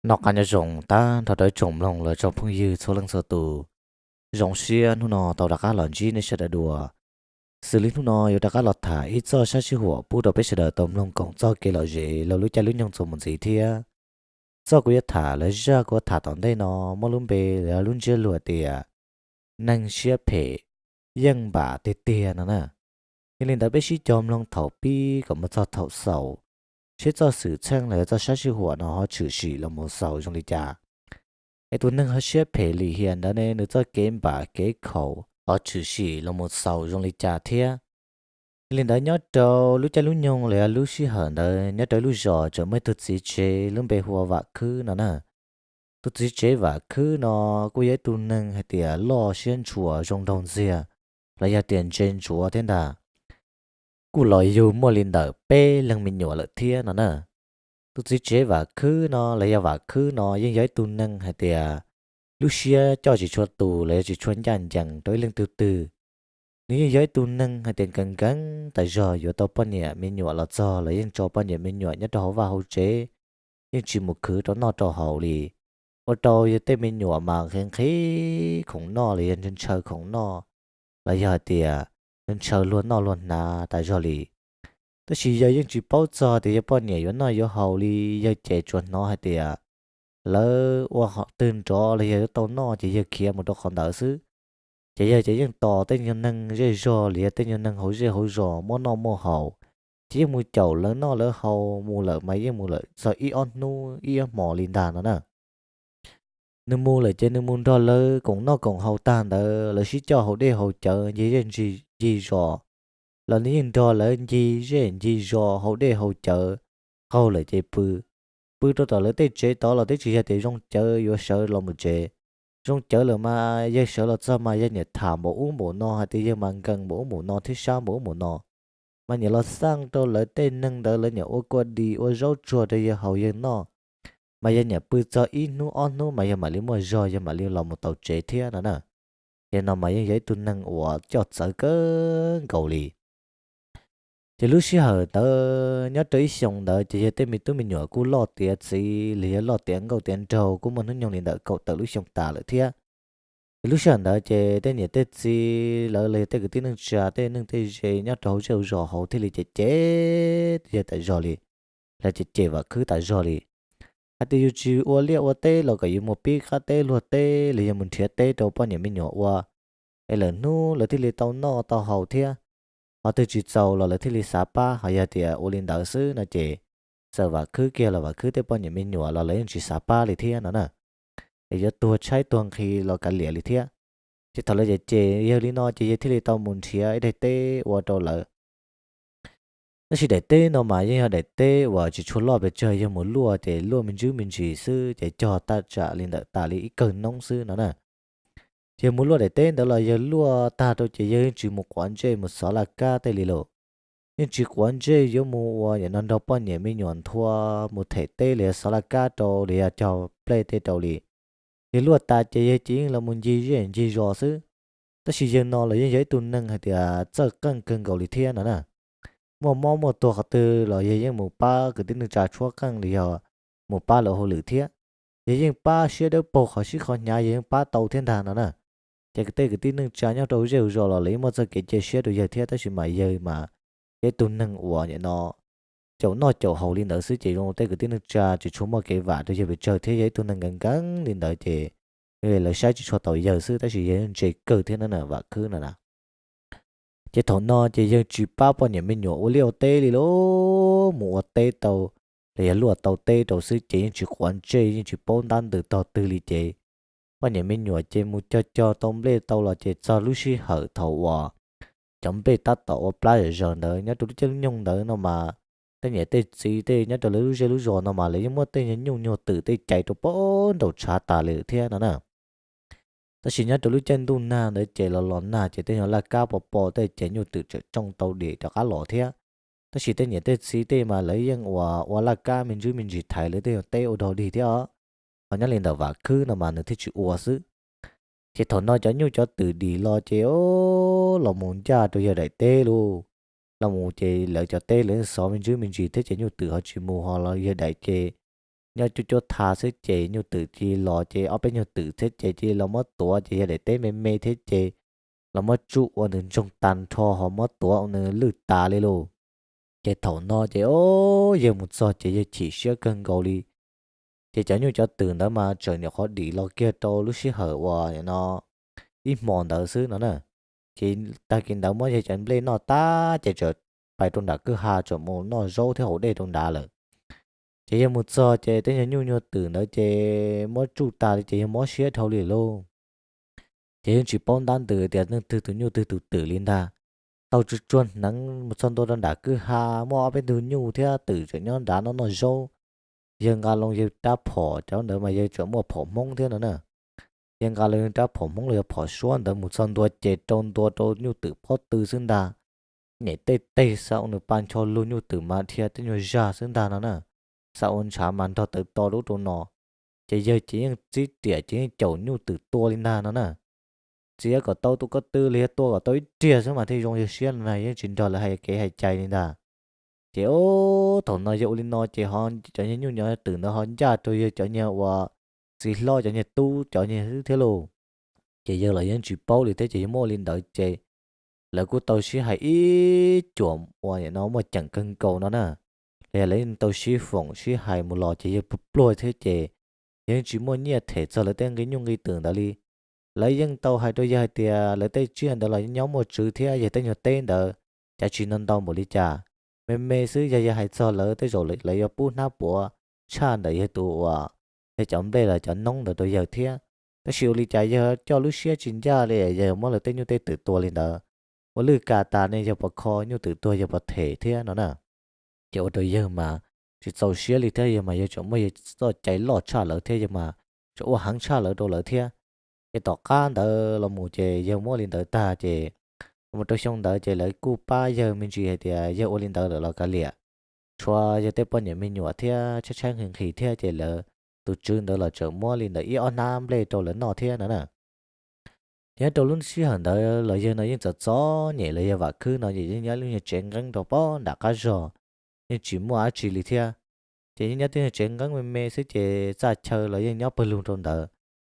Noj qab nyob zoo tag nrho rau ib tsoom mloog los tsoom phooj ywg txhua leej txhua tus. Zoo siab hnub no tau rov qab los ntsib nej sawv daws dua. Xws li hnub no yuav rov qab los tham ib txoj sab sij huam pub rau peb sawv daws tau mloog koom txoj kev lom zem los lub caij lub nyoog txuas mus ntxiv thiab. Txoj kuv yuav tham lawv zaj kuv yuav tham tom ntej no muaj lub npe los lub ntsiab lus tias neeg siab phem yeej npam tiag tiag no na. Yog li ntawd peb sib cog mloog thaum pib kom mus txog thaum xaus, seb txoj xwm txheej los yog txoj sab sij huam no ho tshwm sim los mus xaus zoo li cas. Es tus neeg ho siab phem lim hiam ntawd ne, nws txoj kev npam kev khaum ho tshwm sim los mus xaus zoo li cas thiab. Yog li ntawd nyob rau lub caij lub nyoog los yog lub sij hawm ntawd nyob rau lub zos tseem muaj ib tug txiv tsev lub npe hu ua Vam Khwb no na. Tus txiv tsev Vam Khwb no kuj yog ib tug neeg hais tias loj siab ntshua zoo nraug ntxiag los yog tias ntse ntsuav thiab ntag. Kuj los yug muaj li ntawm peb leeg me nyuam lawm thiab no na. Tus txiv tsev Vam Khwb no los yog Vam Khwb no yeej yog ib tug neeg hais tias lub siab coj tsis tshua tus los yog tsis tshua ncaj ncees rau ib leej twg twg. Nws yeej yog ib tug neeg hais tias nkees nkees tas zog yuav tau poj niam me nyuam los txog los yeej tso poj niam me nyuam nyob rau hauv vaj hauv tsev, yeej tsis mus khwv rau noj rau haus li. Ua rau yog tej me nyuam mas nqhis nqhis khoom noj los yog ntshaw ntshaw khoom noj, los yog hais tias ntshaw luag noj luag hnav tas zog li. Tab sis yawg yeej tsis paub txog tias yog poj niam yuav noj yuav haus li, yawg ces tsuas hnov hais tias lawv ua twg nrov los yog yuav tau noj ces yawg khiav mus rau qhov ntawd xwb. Ces yawg ces yeej tos tej nyuag neeg zej zog los yog tej nyuag neeg hauv zej hauv zos muaj noj muaj haus, ces yeej mus caum lawv noj lawv haus, mus lawm mas yeej mus lawm txog ib ob hnub ib ob hmos li ntag no na. Nws mus lawm ces nws mus nrog lawv koom noj koom haus tag ntawd, lawv sib coj haus dej haus cawv ncig zej ncig zos, los nws yeej nrog lawv ncig zej ncig zos haus dej haus cawv qaug lawm ces pw. Pw rau tom lawv tej tsev tod los twb tsis yog tias zoo cawv yuav sawv los mus tsev. Zoo cawv lawm mas yawg sawv los txog mas yawg niam tham npaum ub npaum no hais tias yawg mas nkees npaum ub npaum no thiab sab npaum ub npaum no, mas niam los xaj rau lawv tej neeg ntawd lawv niam ua kua dis ua zaub tsuag rau yawg haus yawg noj, mas yawg niam pw txog ib hnub ob hnub mas yawg mam li muaj zog yawg mam li los mus tau tsev thiab no na. Yawg no mas yeej yog ib tug neeg uas coj txawv kawg nkaus li. Ces lub sij hawm ntawd nyob rau ib xyoos ntawd ces yawg tej me tub me nyuam kuj loj tiav txiv los yog loj tiav nkauj tiav nraug kuj muaj hnub nyoog li ntawm kaum tawm lub xyoo tas lawm thiab. Ces lub sij hawm ntawd ces tej niam tej txiv lawv los yog tej kwv tij neej tsa tej neej tej ze nyob rau hauv zej hauv zos hauv thiaj li cem cem yawg tas zog li, los cem cem Vam Khwb tas zog li. Hais tias yus tsis ua liaj ua teb los kom yus mus pib qab teb luag teb los yog mus nrhiav teb rau poj niam me nyuam ua, es lawm hnub lawv thiaj li tau noj tau haus thiab. Qhov twg tsis txaus los lawv thiaj li xav pab, ho yog tias ua li ntawd xwb no ces txawm Vam Khwb kiag los Vam Khwb tej poj niam me nyuam los lawv yeej tsis xav pab li thiab no na. Es yuav tuag tshaib tuag nqhis los kav liam li thiab. Ces thaum lawv cem cem yawg li no ces yawg thiaj li tau mus nrhiav ib daim teb ua rau lawv. Tab sis daim teb no mas yeej yog daim teb uas tsis tshua loj pes tsawg, yawg mus luaj ces luaj me ntsis me ntsis xwb ces cog taj tsam li ntawm tas li ib kawm noob xwb no na. Yawg mus luaj daim teb ntawd los yawg luaj tag rau ces yawg yeej tsis mus quav ntsej mus xov laj kab tej li lawm. Yeej tsis quav ntsej yuav mus ua nim no nrog poj niam me nyuam nthua mus them teb los yog xov laj kab rau los yog cog nplej tej rau li. Yawg luaj tas ces yawg ces yeej los mus ncig zej ncig zos xwb. Tab sis yawg no los yeej yog ib tug neeg hais tias txawj qeej kawg nkaus li thiab no na. Muaj mob muaj tuag qhov twg los yawg yeej mus pab kwv tij neej tsa tshuab qeej los yog mus pab lawv hauj lwm thiab. Yawg yeej pab siab dawb paug qhov sib qhov hnyav yawg yeej pab tau thiab ntag no na. Ces tej kwv tij neej tsa nyob rau zej zos los lawv yeej muaj txoj kev cia siab rau yawg thiab, tab sis mas yawg mas yog ib tug neeg uas nim no caum noj caum haus li ntawd xwb ces zoo tej kwv tij neej tsa tsis tshua muaj kev vam rau yawg pes tsawg thiab yog ib tug neeg nkees nkees li ntawd ces lawv saib tsis tshua tau yawg xwb, tab sis yawg ntse kawg thiab na, Vam Khwb no na. Ces thaum no ces yawg tsis pab poj niam me nyuam ua liaj ua teb li lauj, mus ua teb tau los yog luaj tau teb rau xwb ces yeej tsis quav ntsej yeej tsis paub ntab ntws tog twg li ces poj niam me nyuam ces mus cog cog tau nplej tau los ces txog lub sij hawm thaum uas cov nplej tab tom ua plab zom zaws ntawd nyob rau lub caij lub nyoog ntawd no mas tej niam tej txiv tej nyob rau lawv lub zej lub zos no mas lawv yeej muab tej nyuag nyuj nyuag twm tej cais rau pem nraum tshav tas li thiab no na. Tab sis nyob rau lub caij ntuj nag ntawd ces los los nag ces tej nyuag laj kab pos pos tej ces nyuj twm tseem tsoo tau dim rov qab los thiab. Tab sis tej niam tej txiv tej mas lawv yeej ua ua laj kab me ntsis me ntsis thaiv lawv tej nyuag teb ua dog dig thiab os. Ho nyob li ntawm Vam Khwb no mas nws thiaj tsis ua xwb. Ces thaum no cov nyuj cov twm dim los ces los mus ncaj rau yawg daim teb lauj. Los mus ces lawv cov teb lawv xov me ntsis me ntsis thiab ces nyuj twm ho tsis mus ho los yawg daim ces nyob cuab cuab tha xwb ces nyuj twm cia li los ces ob peb nyuag twm thiab ces cia li los muab tuav ces yog daim teb me me thiab ces los muab tsuj ua nws ntsoog tag nrho ho muab tuav ua nws lwj tas li lauj. Ces thaum no ces o, yawg mus txog ces yawg chim siab kawg nkaus li. Ces cov nyuj cov twm ntawd mas tseem nyuam qhuav dim los kiag rau lub sij hawm uas no ib hmos ntawd xwb no na. Ces tag kis ntawd muab yawg cov nplej noj tag ces txawm pais rau nram kwj ha txawm mus noj zaub thiab haus dej rau nrad lawm. Ces yawg mus txog ces tej nyuag nyuj nyuag twm ntawd ces muab tsuj tas li ces yawg mob siab dhau li lauj. Ces yeej tsis paub ntab ntws tias leej twg tus nyuj twg tus twm li ntag. Tau tsuag tsuag hneev mus txog ntua rau nram kwj ha muaj ob peb tug nyuj thiab twm tseem nyob nrad noj noj zaub. Yawg nqa loo yawg rab phom, cov ntawd mas yawg tseem muaj phom Hmoob thiab no na. Yawg nqa loo yawg rab phom Hmoob los yog phom suab ntawd mus txog ntua ces rau ntua rau nyuj twm pob tw xwb ntag. Nyem tej teg xa ua nws pa ncho lug, nyuj twm mas dhia tej nyuag zag xwb ntag no na. Xa ua ntshav mas nrog tawv to rau ub rau no. Ces yawg ces yeej txib riam ces yeej caum nyuj twm tua li ntag no na. Txiav kom tau tus ko tw los yog tua kom tau ib riag xwb mas thiaj zoo yawg siab no na, yeej tsis nrog lawv hais kev hais cai li ntag. Ces o, thaum no yawg ua li no ces ho cov nyuj nyuj twm ntawd ho ncaj rau yawg cov nyuag uas txiv hlob cov nyuag tub cov nyuag xwb thiab lauj. Ces yawg los yeej tsis paub li thiab ces yawg muab ua li ntawd ces lawv kuj tau sib hais ib cuam uas no muaj ceem kawg nkaus no na. Los yog lawv yeej tau sib foom sib hais mus los ces yawg pluag pluag thiab ces yawg yeej tsis muaj nyiaj them txog lawv tej nqi nyuj nqi twm ntawd li. Lawv yeej tau hais rau yawg hais tias lawv tej tsiaj ntawd los nyob muaj tswv thiab yawg tej nyuag teb ntawd cav tsis ntau ntau npaum li cas. Me me xwb yog yawg hais txog lawv tej zaum lawv yuav pub hnab puav tshaj ntawm yawg tus uas yog cov nplej los cov noob ntawd rau yawg thiab. Tab sis ua li cas yawg coj lub siab tsis ncaj li, yawg muab lawv tej nyuj tej twm tua li ntawd. Ua lwj kas tas ne yawg puas kho, nyuj twm tuag yawg puas them thiab no na. Ces ua rau yawg mas tsis txaus siab li thiab, yawg mas yawg tseem muaj yawg txoj cai loj tshaj lawv thiab, yawg mas tseem ua heev tshaj lawv rau lawv thiab. Ces tom qab ntawd los mus ces yawg muab li ntawd tag ces los mus rau xyoo ntawd ces lawv kuj pab yawg me ntsis hais tias yawg ua li ntawd lawm los kav liam, tshuav yawg tej poj niam me nyuam thiab tshaib tshaib nqhis nqhis thiab ces lawv tus tswv ntawd los tseem muab li ntawd ib ob hnab nplej rau lawv noj thiab no na. Nyob rau lub sij hawm ntawd los yawg no yeej txom txom nyem los yawg Vam Khwb no ces yeej nyob lub nyuag tsev nqeeb rau pob nram qab zog, yeej tsis muaj dab tsi li thiab. Ces yeej nyob tej nyuag tsev nqeeb me me xwb ces txaj chaw los yeej nyob pawg lug rau ntawd.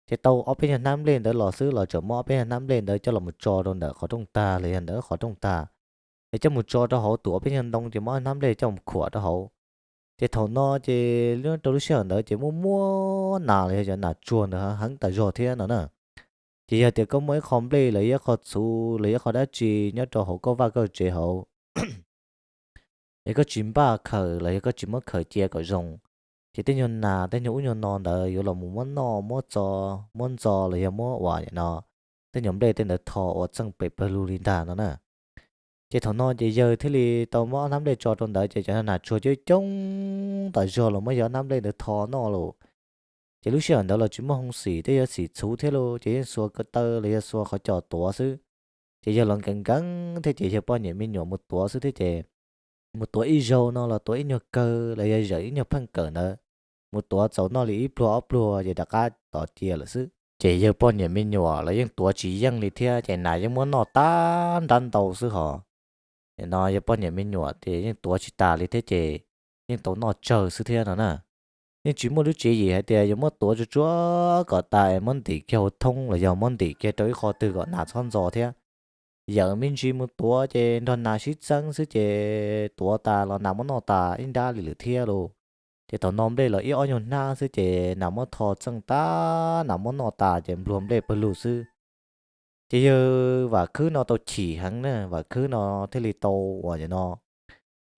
Ces tau ob peb nyuag hnab nplej ntawd los xwb los tseem muab ob peb nyuag hnab nplej ntawd coj los mus tso rau ntawm qhov rooj tag los yog ntawm qhov rooj tag, es coj mus tso rau hauv tus ob peb nyuag ntoo ces muab hnab nplej coj mus khuam rau hauv. Ces thaum no ces nyob rau lub sij hawm ntawd ces muaj muaj nas los yog cov nas tsuag ntawd heev tas zog thiab no na. Ces yog tias koj muaj ib qho nplej los yog ib qho txhuv los yog ib qho dab tsi nyob rau hauv koj vaj koj tsev hauv, es koj tsis npaj khaws los yog koj tsis muab khaws cia kom zoo, ces tej nyuag nas tej nyuag ub nyuag no ntawd yuav los mus muab noj muab txo, muab ntxo los yog muab ua no, tej nyuag nplej tej ntawd tho ua txeej pem pawg lug li ntag no na. Ces thaum no ces yawg thiaj li tau muab ob hnab nplej tso rau ntawd ces cov nas tsuag coob coob tas zog los muab yawg ob hnab nplej ntawd tho noj lawm. Ces lub sij hawm ntawd los tsis muaj hoo xim thiab, yog xim txhuv thiab lauj, ces yeej xuas ko taw los yog xuas qhov cos tuav xwb. Ces yawg los nkees nkees thiab ces yawg poj niam me nyuam mus tuav xwb thiab ces mus tuav ib zaug no los tuav ib nyuag kawg los yog zawm ib nyuag pheej kawm ntawd, mus tuav txaus noj li ib pluag ob pluag ces rov qab tos cia lawm xwb. Ces yawg poj niam me nyuam los yeej tuav tsis yeej li thiab ces nas yeej muab noj tag nrab ntau xwb hos. Nim no yawg poj niam me nyuam ces yeej tuav tsis tas li thiab ces yeej tau noj tsawg xwb thiab no na. Yeej tsis muaj lub tswv yim hais tias yuav muab tuav tsuag tsuag kom tas es muab ntim kiag hauv thoob los yog muab ntim kiag rau ib qho twg kom nas txhob ntxo thiab. Yawm me ntsis mus tuav ces nrog nas sib txeeb xwb ces tuav tas los nas muab noj tas ib nrab li lawm thiab lauj. Ces thaum no nplej los ib ob nyuag hnab xwb ces nas muab tho txeej tag, nas muab noj tas ces nplua nplej pawg lug xwb. Ces yawg Vam Khwb no tau chim heev na, Vam Khwb no thiaj li tau uas no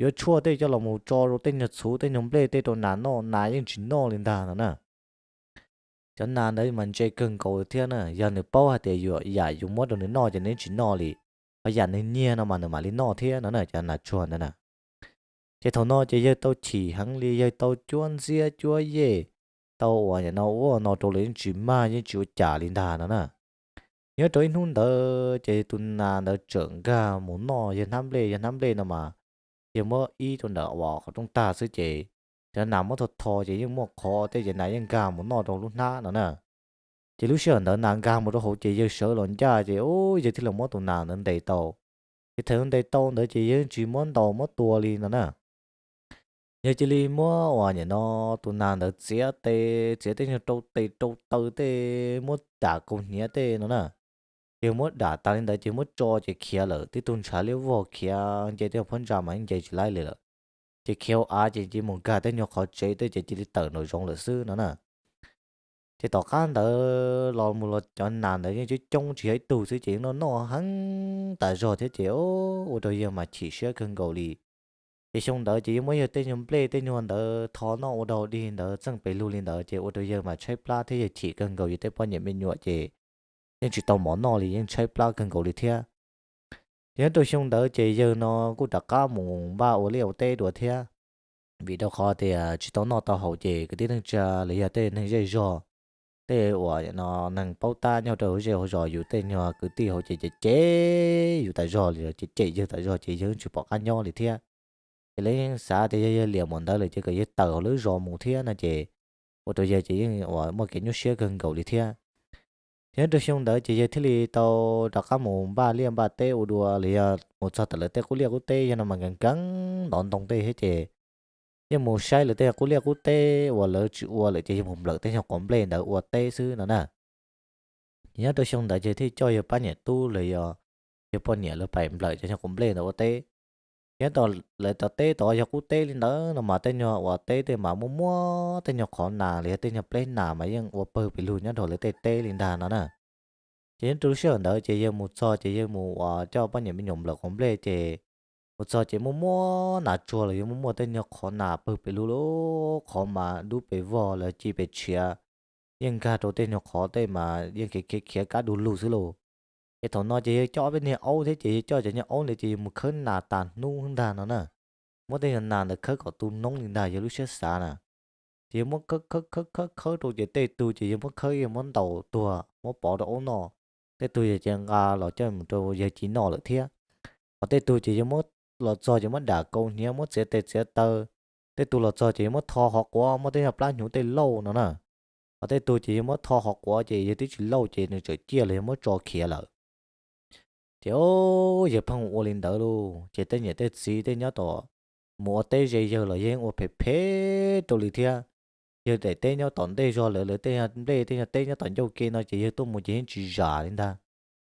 yuav tshuaj tej coj los mus tso rau tej nyuag txhuv tej nyuag nplej tej rau nas noj, nas yeej tsis noj li ntag no na. Cov nas ntawd mas ntse kawg nkaus thiab na, yog nws paub hais tias yam yus muab rau nws noj ces nws yeej tsis noj li, ho yam nws nyiag no mas nws mam li noj thiab no na, cov nas tsuag ntawd na. Ces thaum no ces yawg tau chim heev li, yawg tau cuab ntxiab cuab yej, tau uas no ua no rau lawv yeej tsis mag yeej tsis ua cas li ntag no na. Nyob rau ib hnub ntawd ces tus nas ntawd txawm nkag mus noj yawg hnab nplej, yawg hnab nplej no mas yawg muab ib rau ntawm uas qhov rooj tag xwb ces cov nas muab tho tho ces yeej muaj qhov tej ces nas yeej nkag mus noj rau lub hnab no na. Ces lub sij hawm ntawd nas nkag mus rau hauv ces yawg sawv los ncaj ces yawg thiaj li muab tus nas ntawd ntes tau. Ces thaum ntes tau ntawd ces yawg tsis muab ntaus muab tua li no na. yawg cia li muab uas nim no tus nas ntawd txiav tes txiav tej nyuag rau tes rau taw tej muab dam kaus hniav tej no na. Ces muab dam tas li ntawd ces muab tso ces khiav lawm, tib tug ntshav liab vog khiav nce tej phab ntsa mas nce tsis laib li lawm. Ces khiav hauv av ces cia li mus nkag tej nyuag qhov tsev tej ces cia li tawm nraum zoov lawm xwb no na. Ces tom qab ntawd los mus los cov nas ntawd yeej coob coob tsis yog ib tug xwb ces yeej noj noj heev tas zog thiab ces ua rau yawg mas chim siab kawg nkaus li. Ces xyoo ntawd ces yawg muab yawg tej nyuag nplej tej nyuag ntawd tho noj ua dog dig ntawd txeej pes lug li ntawd ces ua rau yawg mas tshaib plab thiab yawg chim kawg nkaus yawg tej poj niam me nyuam ces yeej tsis tau mov noj li yeej tshaib plab kawg nkaus li thiab. Ces nyob rau xyoo ntawd ces yawg no kuj rov qab mus npaj ua liaj ua teb dua thiab, vim rau qhov tias tsis tau noj tau haus ces kwv tij neej tsa los yog tej neeg zej zog, tej uas no neeg paub tab nyob rau hauv zej hauv zos yus tej nyuag kwv tij hauv ces cem cem yus tas zog li, cem cem yawg tas zog ces yawg tsis pom qab nyob li thiab. Ces lawv yeej xav tias yog yawg liam mus ntawd lawm ces kom yawg tawm hauv lub zos mus thiab no ces ua rau yawg ces yeej uas muaj kev nyuaj siab kawg nkaus li thiab. Ces nyob rau xyoo ntawd ces yawg thiaj li tau rov qab mus npaj liaj npaj teb ua dua los yog mus txog tom lawv tej qub liaj qub teb yog no mas nkees nkees ntov ntoo tej thiab ces yeej mus saib lawv tej qub liaj qub teb uas lawv tsis ua lawm ces yawg mus nplawm tej nyuag quav nplej ntawd ua teb xwb no na. Nyob rau xyoo ntawd ces thiaj coj yawg pab niam tub los yog yawg poj niam lawv pais nplawm cov nyuag quav nplej ntawd ua teb. Nyob tom lawv tom teb tod yog qub teb li ntawd no mas tej nyuag uas teb tej mas muaj muaj tej nyuag qhov nas los yog tej nyuag pleb nas mas yeej ua pawg pes lug nyob rau lawv tej teb li ntag no na. Ces nyob rau lub sij hawm ntawd ces yawg mus txog ces yawg mus uas coj poj niam me nyuam nplawm quav nplej ces mus txog ces muaj muaj nas tsuag los yog muaj muaj tej nyuag qhov nas pawg pes lug lub qhov mas dub pes vog los ci pes tshiav, yeej nkag rau tej nyuag qhov tej mas yeej khiav khiav khiav kab du lug xwb lauj. Ces thaum no ces yawg coj ob peb niag aub thiab ces yawg coj cov nyuag aub ntawd ces yawg mus khawb nas tas hnub ntag no na. Muab tej nyuag nas ntawd khawb kom tu noob li ntag yawg lub siab xav na. Ces yawg muab khawb khawb khawb khawb khawb rau ces tej tug ces yawg muab khawb yawg muab ntaus tuag muab pov rau aub noj, tej tug yawg ces nqa los coj mus rau yawg ci noj lawm thiab. Hos tej tug ces yawg muab los txog ces muab dam kaus hniav muab txiav tes txiav taw, tej tug los txog ces yawg muab tho qhov quav muab tej nyuag plab hnyuv tej lauj no na. Hos tej tug ces yawg muab tho qhov quav ces yawg twb tsis lauj ces nws tseem ciaj los yawg muab tso khiav lawm. Ces yawg pheej ua li ntawd lauj ces tej niam tej txiv tej nyob tom mus ua teb ze yawg los yawg yeej ua phem phem rau li thiab. Yawg daim teb nyob tom ntej zog lawv lawv tej nyuag nplej tej nyuag teb nyob tom ncauj ke no ces yawg tuaj mus ces yeej tsis zam li ntag.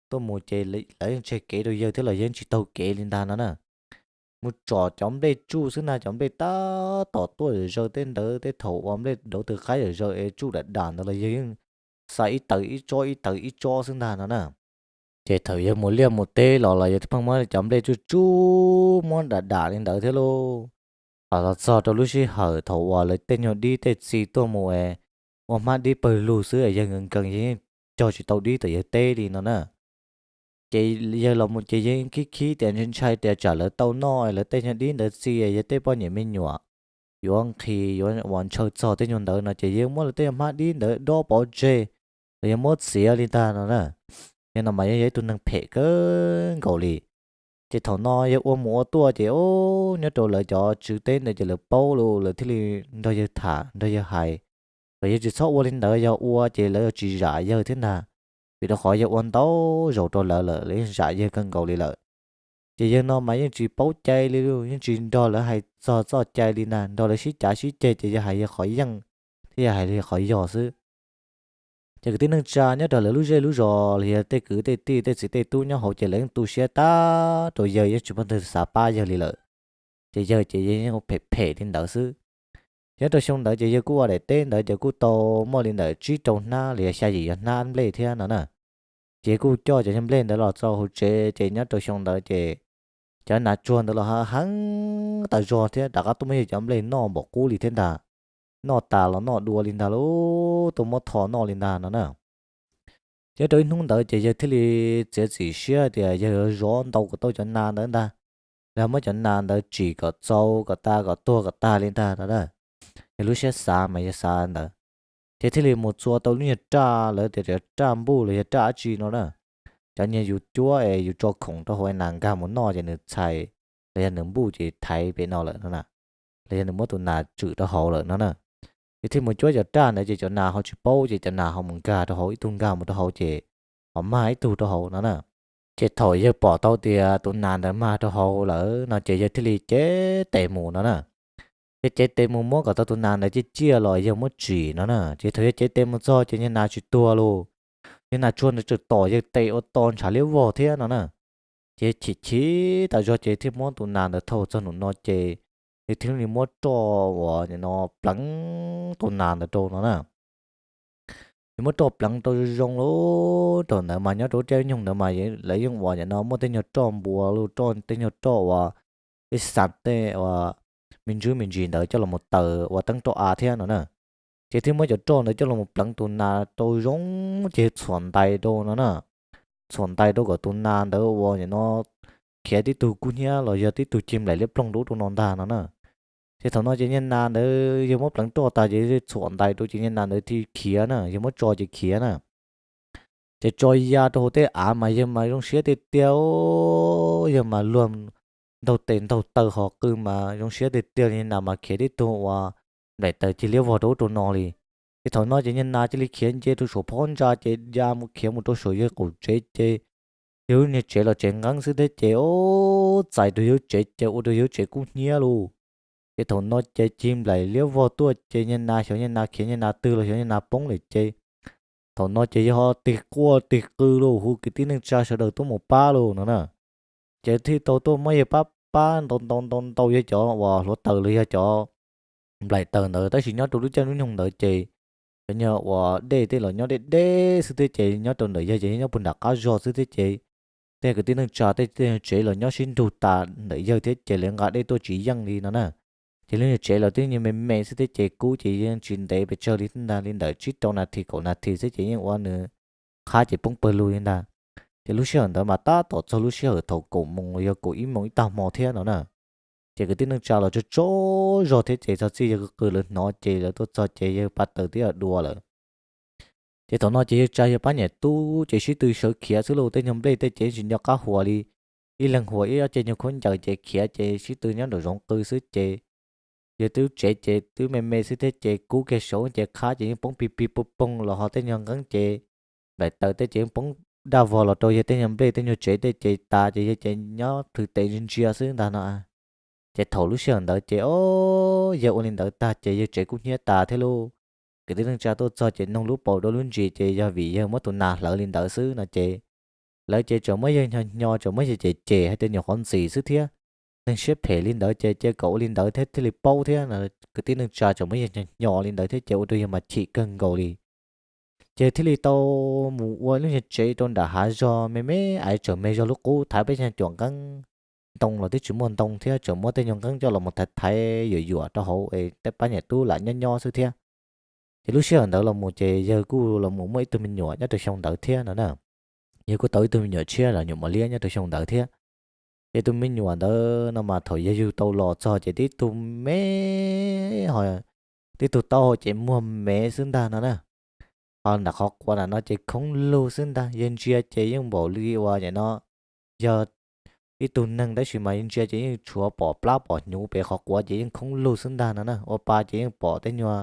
Tuaj mus ces lawv yeej tseg kev rau yawg thiab los yawg yeej tsis taug kev li ntag no na. Mus tsom cov nplej tsuj xwb na, cov nplej tab tom tuaj zawm zaws tej ntawd tej thaum uas nplej dauv tawg qaib zawm zaws es tsuj dam dam ntawd los yawg yeej xa ib taws ib tsob ib taws ib tsob xwb ntag no na. Ces thaum yawg mus liaj mus teb los los yawg pheej muab cov nplej tsuj tsuj muab dam dam li ntawd thiab lauj. Hos los txog rau lub sij hawm thaum uas lawv tej nyuag dib tej txiv tuaj mus es ua hmab dib pawg lug xwb es yawg nkees nkees yawg yeej cog tsis tau dib tom yawg teb li no na. Ces yawg los mus ces yawg khib khib tias ntshai ntshai tias tsam lawv tau noj lawv tej nyuag dib ntawd txiv yawg tej poj niam me nyuam yuav nqhis yuav uas ntshaw txog tej nyuag ntawd no ces yawg muab lawv tej nyuag hmab dib ntawd dob pov tseg los yawg muab txiav li ntag no na. Yawg no mas yog ib tug neeg phem kawg nkaus li. Ces thaum no yawg ua mus ua tuaj ces nyob rau lawv cov tswv teb ntawd ces lawv paub lawm lawv thiaj li nrog yawg tham nrog yawg hais kom yawg tsis txhob ua li ntawd, yog ua ces lawv yuav tsis zam yawg thiab ntag. Vim rau qhov yawg ua ntau zaus rau lawv lawm lawv yeej zam yawg kawg nkaus li lawm. Ces yawg no mas yeej tsis paub cai li lauj, yeej tsis nrog lawv hais txog txoj cai li ntag, nrog lawv sib cav sib ceg ces yawg hais yawg qhov yeej thiab yawg hais yawg qhov yog xwb. Ces kwv tij neej tsa nyob rau lawv lub zej lub zos los yog tej kwv tej tij tej txiv tej tub nyob hauv ces lawv yeej tu siab tag rau yawg yeej tsis muaj leej twg xav pab yawg li lawm. Ces yawg ces yawg yeej ua phem phem li ntawd xwb. Ces nyob rau xyoo ntawd ces yawg kuj ua daim teb ntawd ces kuj tau muaj li ntawm tsib rau hnab los yog xya yim yog hnab nplej thiab no na. Ces kuj coj cov nyuag nplej ntawd los txog hauv tsev ces nyob rau xyoo ntawd ces cov nas tsuag ntawd los heev tas zog thiab rov qab tuaj muab yawg cov nplej noj npaum qub li thiab ntag. Noj tas los noj dua li ntag lauj, tuaj muab tho noj li ntag no na. Ces rau ib hnub ntawd ces yawg thiaj li txiav txim siab tias yawg yuav zov ntau kom tau cov nas ntawd ntag, los muab cov nas ntawd tsim kom txaus kom tas kom tuag kom tag li ntag no na. Yawg lub siab xav mas yawg xav ntawd, ces thiaj li mus txua tau lub nyuag raj lawv tias raj npuj los yog raj dab tsi no na. Cov niag yus cuab es yus tso khoom rau hauv es nas nkag mus noj ces nws txhais los yog nws npuj ces thaiv pem no lawm no na, los yog nws muab tus nas tswm rau hauv lawm no na. Ces thiaj mus cuab cov raj ntawd ces cov nas ho tsis paub ces cov nas ho mus nkag rau hauv, ib tug nkag mus rau hauv ces ho mag ib tug rau hauv no na. Ces thaum yawg pom tau tias tus nas ntawd mag rau hauv lawm no ces yawg thiaj li cev tes mus no na. Yawg cev tes mus muab kom tau tus nas ntawd ciaj ciaj los yawg muab tsim no na. Ces thaum yawg cev tes mus txog ces niag nas tsis tuag los, niag nas tsuag ntawd tseem tom yawg tes ua to ntshav liab vog thiab no na. Ces chim chim tas zog ces thiaj muab tus nas ntawd thauj txog nraum no ces yawg thiaj li muab roj uas nim no pleev tus nas ntawd rau no na. Ces muab roj pleev rau zoo zoo lub rau ntawd mas nyob rau lub caij nyoog ntawd mas lawv yeej uas nim no muaj tej nyuag roj npua los roj, tej nyuag roj uas ib xav tej uas me ntsis me ntsis ntawd coj los taws ua teeb roj av thiab no na. Ces thiaj muab cov roj ntawd coj los pleev tus nas rau zoo, ces txhuam ntais rau no na. Txhuam ntais rau kom tus nas ntawd uas nim no khiav tib tug kub hnyiab los yog tib tug cig nplaim liab ploog rau ub rau no ntag no na. Ces thaum no ces niag nas ntawd yawg muab pleev roj tas ces txhuam ntais rau ces niag nas ntawd thiaj khiav na, yawg muab tso ces khiav na. Ces tso ya rau hauv tej av mas yawg mas zoo siab tiag tiag, yawg mas luag ntaug tes ntaug taw ho qw mas zoo siab tiag tiag li, nas mas khiav tib tug uas nplaim taws cig liab vog rau ub rau no li. Ces thaum no ces niag nas cia li khiav nce rau saum phab ntsa ces ya mus khiav mus rau saum yawg qaum tsev ces yawg lub niag tsev los tsev nqeeb xwb thiab ces ub txais rau yawg lub tsev ces ua rau yawg lub tsev kub hnyiab lauj. Ces thaum no ces cig nplaim liab vog tuaj ces niag nas xyov niag nas khiav niag nas twg los xyov niag nas poob lawm ces thaum no ces yawg ho tig quaj tig qw lauj, hu kwv tij neej tsa sawv daws tuaj mus pab lauj no na. Ces thiaj tau tuaj muab yawg pab pab ntaus ntaus ntaus ntaus yawg cov uas hluav taws los yog cov nplaim taws ntawd, tab sis nyob rau lub caij lub nyoog ntawd ces cov nyuag uas dej tej los nyob deb deb xwb thiab ces nyob rau ntawm yawg ces nyob puag nram qab zog xwb thiab ces tej kwv tij neej tsa tej tej nyuag tsev los nyob sib nrug tas ntawm yawg thiab ces lawv nqa dej tuaj tsis yeej li no na. Ces lub nyuag tsev los twb nyuag me me xwb thiab ces kub ces yeej tsis ntev pes tsawg li ntag, li ntawm tsib rau nas this kaum nas this xwb ces yeej ua nws qhab ces poob pawg lug li ntag. Ces lub sij hawm ntawd mas tab tom txog lub sij hawm thaum kaum moos los yog kaum ib moos ib tag hmo thiab no na. Ces kwv tij neej tsa los tsaug tsaug zog thiab ces txog txij yawg qw qw lawv hnov ces lawv tuaj txog ces yawg pa taws twb yog dua lawm. Ces thaum no ces yawg tsa yawg pab niam tub ces sib tw sawv khiav xwb lauj, tej nyuag nplej tej ces tsis nco qab hua li, ib leeg hua ib ob ce nyuag khaub ncaws ces khiav ces sib tw nyob nraum zoov qw xwb ces yawg twb tsev ces twb me me xwb thiab ces kub kiag saud ces qhab ces yeej poob pig pig poog poog los ho tej nyuag nqeeb ces nplaim taws tej ces yeej poob daj vog los rau yawg tej nyuag nplej tej nyuag tsev tej ces tas ces yawg ces nyob plhws tes ntsia ntsia xwb ntag no. Ces thaum lub sij hawm ntawd ces o, yawg ua li ntawd tag ces yawg tsev kub hnyiab tas thiab lauj. Kwv tij neej tsa tuaj txog ces noog lub paus rau lub ntsis ces yog vim yawg muab tus nas hlawv li ntawd xwb no ces lawv ces tseem muab yawg hnyos hnyos tseem muab yawg cem cem hais tias nyuam qhuav ntxim xwb thiab, neeg siab phem li ntawd ces cia kom ua li ntawd thiab thiaj li paub thiab no. Kwv tij neej tsa tseem muab yawg hnyos hnyos li ntawd thiab ces ua rau yawg mas chim kawg nkaus li. Ces thiaj li tau mus ua lub nyuag tsev rau nram hav zog me me, ais tseem me zog lub qub, thaiv peb nyuag cuam nqeeb, ntoo los twb tsis muaj ntoo thiab tseem muab tej nyuag nqeeb coj los mus thaiv thaiv yuam yuam rau hauv es tej pab niam tub lam nyob nyob xwb thiab. Ces lub sij hawm ntawd los mus ces yawg kuj los mus muaj ib tug me nyuam nyob rau xyoo ntawd thiab no na. Yawg kuj tau ib tug me nyuam tshiab los nyuam mos liab nyob rau xyoo ntawd thiab. Ces tus me nyuam ntawd no mas thaum yawg yug tau los txog ces tib tug me ho tib tug taub hau ces muag mev xwb ntag no na. Ho nram qhov quav nram no ces khoob lug xwb ntag, yawg ntsia ces yeej npaum li uas nim no yog ib tug neeg tab sis mas yawg ntsia ces yeej tshuav pom plab pom hnyuv pem qhov quav ces yeej khoob lug xwb ntag no na, ua pa ces yeej pom tej nyuag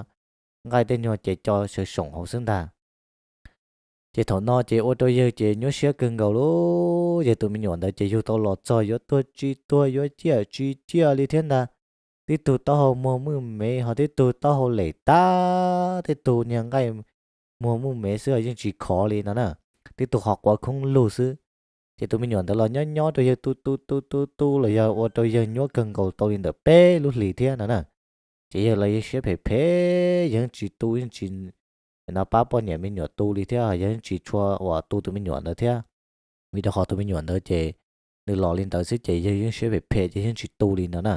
nqaij tej nyuag ces co sawv soom hauv xwb ntag. Ces thaum no ces ua rau yawg ces nyuaj siab kawg nkaus lauj, yawg tus me nyuam ntawd ces yug tau los txog yuav tuag tsis tuag yuav ciaj tsis ciaj li thiab ntag. Tib tug taub hau muag muj mev ho tib tug taub hau lem tag, tib tug niag nqaij muag muj mev xwb yeej tsis khov li no na, tib tug qhov quav khoob lug xwb. Ces tus me nyuam ntawd los nyob nyob rau yawg tu tu tu tu tu los yog ua rau yawg nyuaj kawg nkaus tau li ntawm peb lub hlis thiab no na. Ces yawg los yawg siab phem phem, yawg tsis tu yeej tsis no pab poj niam me nyuam tu li thiab yawg tsis tshua uas tu tus me nyuam ntawd thiab. Vim rau qhov tus me nyuam ntawd ces nws los li ntawd xwb ces yawg yeej siab phem phem ces yeej tsis tu li no na.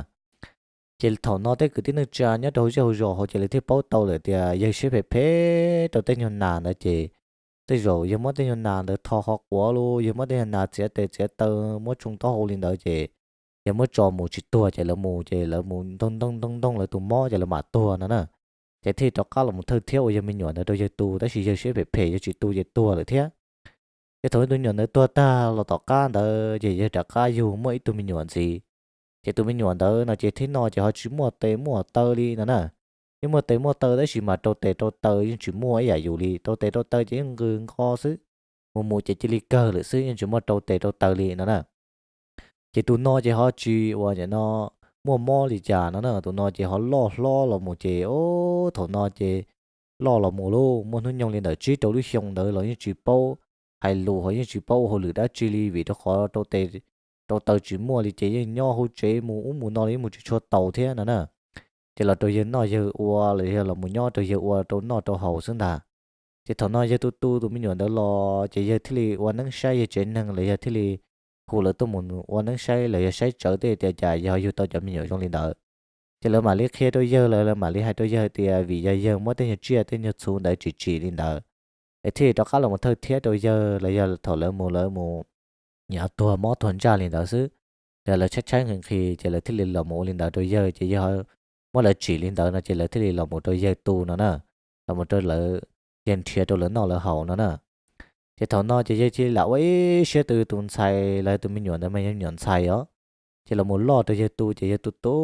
Ces thaum no tej kwv tij neej tsa nyob rau hauv zej hauv zos hauv ces lawv thiaj paub tau lawm tias yawg siab phem phem rau tej nyuag nas ntawd ces tej zaum yawg muab tej nyuag nas ntawd tho qhov quav los yawg muab tej nyuag nas txiav tes txiav taw muab tsoo taub hau li ntawd ces yawg muab tso mus tsis tuag ces lawv mus ces lawv mus ntoog ntoog ntoog ntoog lawv tus mob ces lawv mam tuag no na. Ces thiaj rov qab los mus thawj thiab ua yawg me nyuam ntawd rau yawg tu tab sis yawg siab phem phem yawg tsis tu ces tuag lawm thiab. Ces thaum tus me nyuam ntawd tuag tag los tom qab ntawd ces yawg rov qab yug muaj ib tug me nyuam ntxiv. Ces tus me nyuam ntawd no ces thiab no ces ho tsis muaj tes muaj taw li no na. Yeej muaj tes muaj taw tab sis mas rau tes rau taw yeej tsis muaj ib yam yus li, rau tes rau taw ces yeej nqws nqo xwb, mus mus ces cia li kawg lawm xwb yeej tsis muaj rau tes rau taw li no na. Ces tus no ces ho tsis uas nim no muaj mob li cas no na. Tus no ces ho loj hlob los mus ces, o, thaum no ces loj los mus lauj, muaj hnub nyoog li ntawm tsib rau lub xyoo ntawd los yeej tsis paub hais lus, ho yeej tsis paub ua hauj lwm dab tsi li, vim rau qhov rau tes rau taw tsis muaj li ces yeej nyob hauv tsev mus ub mus no los yeej mus tsis tshua taus thiab no na. Ces los rau yawg noj yawg ua los yog los mus nyob rau yawg ua rau noj rau haus xwb ntag. Ces thaum no yawg tu tu tus me nyuam ntawd los ces yawg thiaj li ua neeb saib yawg tsev neeg los yog thiaj li hu lawv tuaj mus ua neeb saib los yog saib tsawv tej tias cas yog yug tau cov me nyuam zoo li ntawd. Ces lawv mam li qhia rau yawg, lawv mam li hais rau yawg tias vim yog yawg muab tej nyuag tsiaj tej nyuag txhuv ntawd tsim tsim li ntawd, es thiaj li rov qab los mus thawj thiab rau yawg los yog thaum lawv mus lawv mus nyav tuag mob tuag ntsaj li ntawd xwb. Yog lawv tshaib tshaib nqhis nqhis ces lawv thiaj li los mus ua li ntawd rau yawg, ces yawg muab lawv tsim li ntawd no ces lawv thiaj li los mus rau yawg tu no na, los mus rau lawv, yawg nrhiav rau lawv noj lawv haus no na. Ces thaum no ces yawg cia li lam ua ib siab tu tus ntxhais los tus me nyuam ntawd mas yog me nyuam ntxhais os. Ces los mus loj rau yawg tu ces yawg tu tu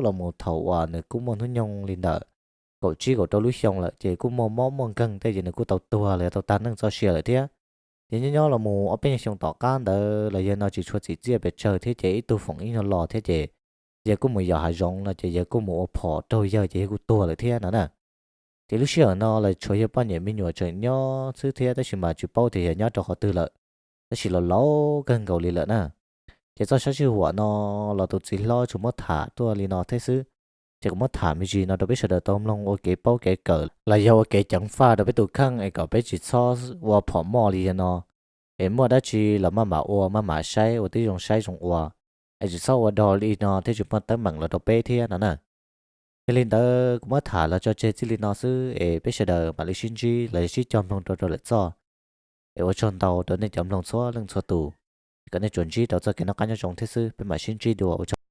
los mus thaum uas nws kuj muaj hnub nyoog li ntawm kaum tsib kaum rau lub xyoo lawm ces kuj muaj mob muaj nkeeg tej ces nws kuj tau tuag los yog tau tag neej txoj sia lawm thiab. Ces nyob nyob los mus ob peb nyuag xyoo tom qab ntawd los yawg no tsis tshua txim txiaj pes tsawg thiab ces ib tug foom ib nyuag lo thiab ces yawg kuj mus yos hav zoov no ces yawg kuj mus ua phom raug yawg ces yawg kuj tuag lawm thiab no na. Ces lub sij hawm no los tshuav yawg poj niam me nyuam tseem nyob xwb thiab tab sis mas tsis paub tias yog nyob rau qhov twg lawm, tab sis los laus kawg nkaus li lawm na. Ces txoj sab sij huam no los tus txiv hlob tsuas muab tham tuaj li no thiab xwb. Ces kuv muab tham me ntsis no rau peb sawv daws tau mloog ua kev paub kev kawm los yog ua kev ceev faj rau peb tus kheej es kom peb tsis txhob ua phom moj li yawg no. Es muaj dab tsi los maj mam ua maj mam saib ua tib zoo saib zoo ua, es tsis txhob ua dog li no thiab tsis muaj teeb meem los rau peb thiab no na. Yog li ntawd kuv muab tham los tso tseg txij li no xwb es peb sawv daws mam li sib ntsib los yog sib cog mloog rau rau lawm txoj. Es ua tsaug ntau rau nej cov mloog txhua leej txhua tus, kom nej tsuas ntsib rau txoj kev noj qab nyob zoo thiab xwb, peb mam sib ntsib dua, ua tsaug.